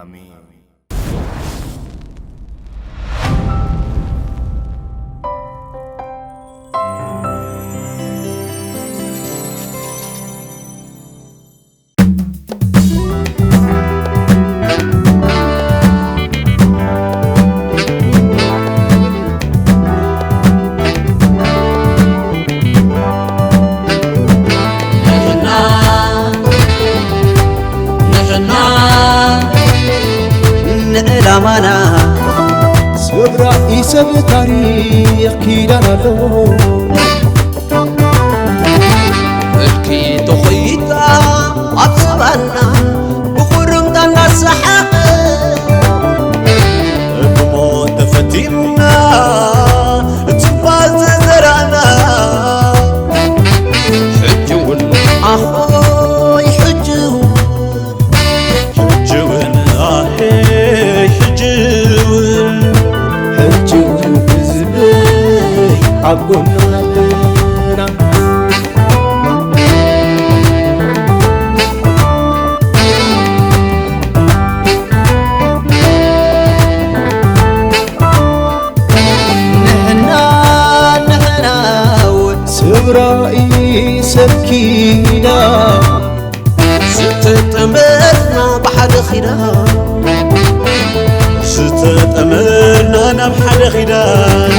ኣሜን። ንሕና፣ ንሕና ንዕላማና ሰብ ራእይ ሰብ ታሪኽ ኪዳን ኣሎ። ምልኪ ተኾይታ ኣብ ዝባና ብኹርምታ እናሰሓቐ ብሞት ተፈቲንና ጽባሕ ዝዘራእና ሕጂ እውን ኣኾይ ሕጂ እውን ሕጂ እውን ኣሄ ሕጂ እውን ሕጂ እውን ህዝበይ ኣብ ጎንና ኣለና። ንሕና ንሕና እውን ሰብ ራእይ ሰብ ኪዳን ዝተጠመርና ብሓደ ኺዳን ዝተጠመርና ናብ ሓደ ኺዳን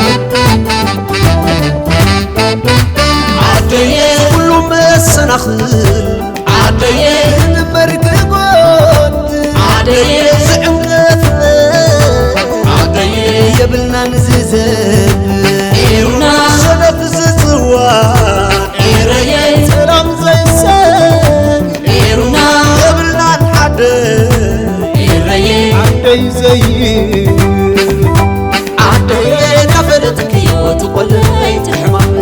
ዓደየ ኩሉ መሰናኽል ዓደየ ንመርገጎት ዓደየ ዝዕንቀፍለ ዓደየ የብልናን ዝዘብ ኤሩና ሰለፍ ዝጽዋ ኤረየ ሰላም ዘይሰብ ኤሩና የብልናን ዓደ ኤረየ ዓደይ ዘይብ ዓደየ ናፈለጥክዮ ትቆለይ ትሕማመ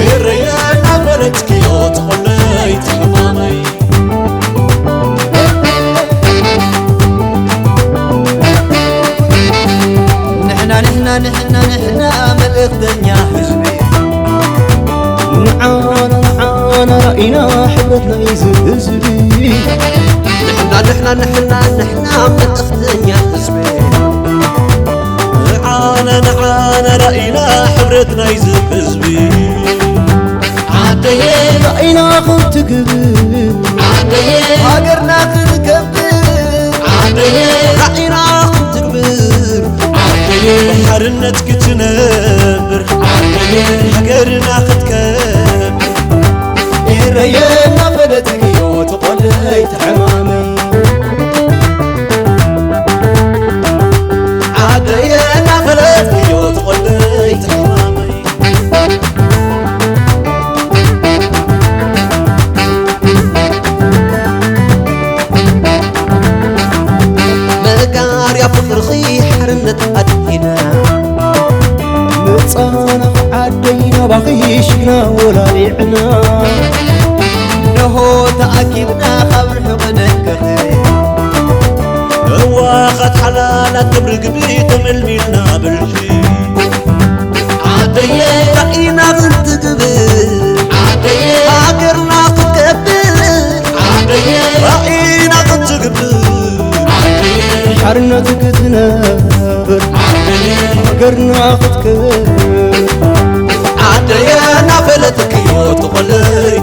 ኤረየ ናፈለጥክዮ ትቆለይ ትሕማመይ ንሕና ንሕና ንሕና ንሕና መልእኽተኛ ህዝቢ ንዓና ንዓና ራኢና ሕብረት ናይዚ ህዝቢ ንሕና ንሕና ንሕና ንሕና መልእኽተኛ ህዝቢ ንዓና ንዓና ራኢና ሕብረት ናይዚ ህዝቢ ዓደየ ራኢና ክንትግብር ዓደየ ሃገርና ክንከብር ዓደየ ራኢና ክንትግብር ዓደየ ብሓርነት ክትነብር ዓደየ ሃገርና ክትከብር ኤረየ እናፈለጥክዮ ትቆለይ ትሕማመይ ዓደየ እናፈለጥክዮ ትቆለይ ትሕማመይ መጋርያ ፍቕርኺ ሓርነት ኣድሂና መጻና ዓደይ ናባኺ ሽግና ወላሊዕና ነሆ ተኣኪብና ካብ ርሑቕ ደገኺ እዋኻት ሓላላት ክብሪ ግብሪ ተመልሚልና ብልሒ ዓደየ ራኢና ክንትግብር ዓደየ ሃገርና ክትከብር ዓደየ ራኢና ክትግብር ዓደየ ሓርነት ክትነብር ዓደየ ሃገርና ክትከብር ዓደየ እናፈለጥክዮ ትቆለይ